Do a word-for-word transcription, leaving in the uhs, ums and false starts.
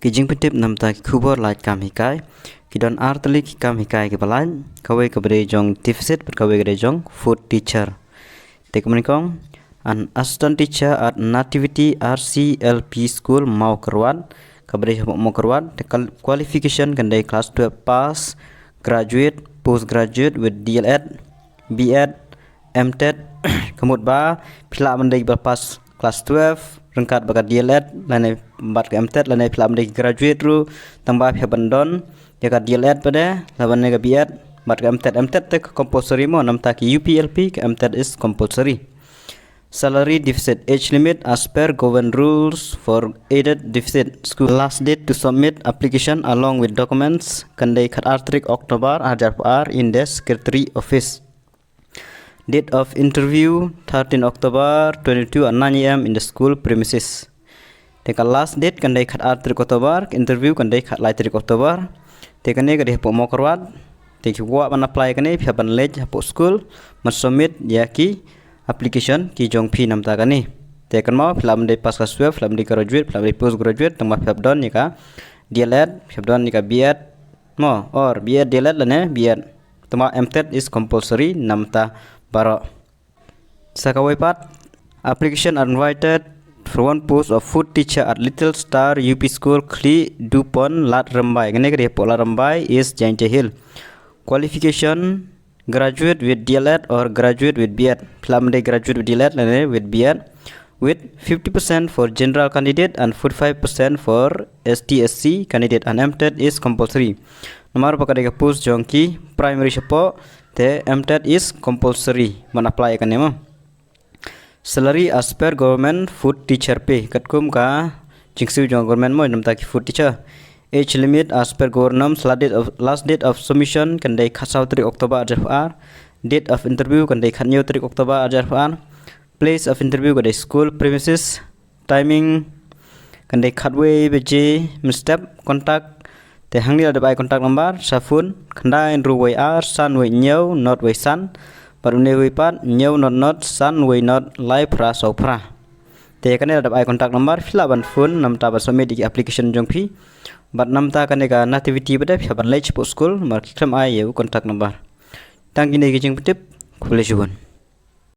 Ki jingpyntip namta ki khubor lait kam hikai. Ki don ar tylli ki kam hikai kiba lait. Kawei kaba dei jong deficit bad kawei ka dei jong food teacher. Te kumne kong, an assistant teacher at Nativity R C L P School, Mawkyrwat, kaba dei hapoh Mawkyrwat, te qualification kan dei class twelve pass, graduate, postgraduate with D L Ed, B Ed, M Ted, ka mut ba phi lah ban dei ba pass class twelve ryngkat bad ka D L Ed lane bad ka M Ted, lane phi lah ban dei graduate ruh tang ba phi hap ban don ïa ka D L Ed pat de, lah ban dei ka B Ed bad ka M Ted. M Ted te ka compulsory mo, namta ki U P L P ka M Ted is compulsory. Salary deficit, age limit as per government rules for aided deficit school. Last date to submit application along with documents kan dei khat ar tarik October ar hajar arphew ar in the secretary office. Date of interview thirteen October twenty-two at nine A M in the school premises. Te ka last date kan dei khat ar tarik October, interview kan dei khat lai tarik October. Te kane ka dei hapoh Mawkyrwat. Te ki kwah ban apply kane phi hap ban leit hapoh school ban submit ïa ki application ki jong phi namta kane. Te kan mo phi lah ban dei pass class twelve, phi lah ban dei graduate, phi lah ban dei postgraduate, tang ba phi hap don ïa ka D L Ed, phi hap don ïa ka B Ed mo, or B Ed D L Ed lane B Ed. Tang ba M Ted is compulsory namta baroh. Sa kawei pat, application are invited for one post of food teacher at Little Star U P School, Khliehduhpon, Lad Rymbai. Kane ka dei hapoh Lad Rymbai, East Jaintia Hills. Qualification, graduate with D L Ed or graduate with B Ed. Phi lah ban dei graduate with D L Ed lane with B Ed, with fifty percent for general candidate and forty-five percent for S T S C candidate, and M Ted is compulsory. Namar ba ka dei ka post jong ki primary shapoh, te M Ted is compulsory ban apply kane mo. Salary as per government food teacher pay, katkum ka jingsiew jong government mo namta ki food teacher. Age limit as per government, last date of, last date of submission kan dei khatsaw tarik October ar hajar arphew ar. Date of interview kan dei khathynñiew tarik October ar hajar arphew ar. Place of interview kan dei school premises. Timing kan dei khatwei baje mynstep. Contact, te hangne la dep ai contact number, sa phone khyndai hynriew wei ar san wei hynñiew not wei san, bad une wei pat hynñiew not not san wei not lai phra saw phra. Te kane la dep ai contact number, phi lah ban phone namta ban submit ïa ki application jong phi. Bad namta kane ka Nativity pat de phi hap ban leit shapoh school, namar ki khlem ai ïa u contact number. Tang kine ki jingpyntip, khublei shibun.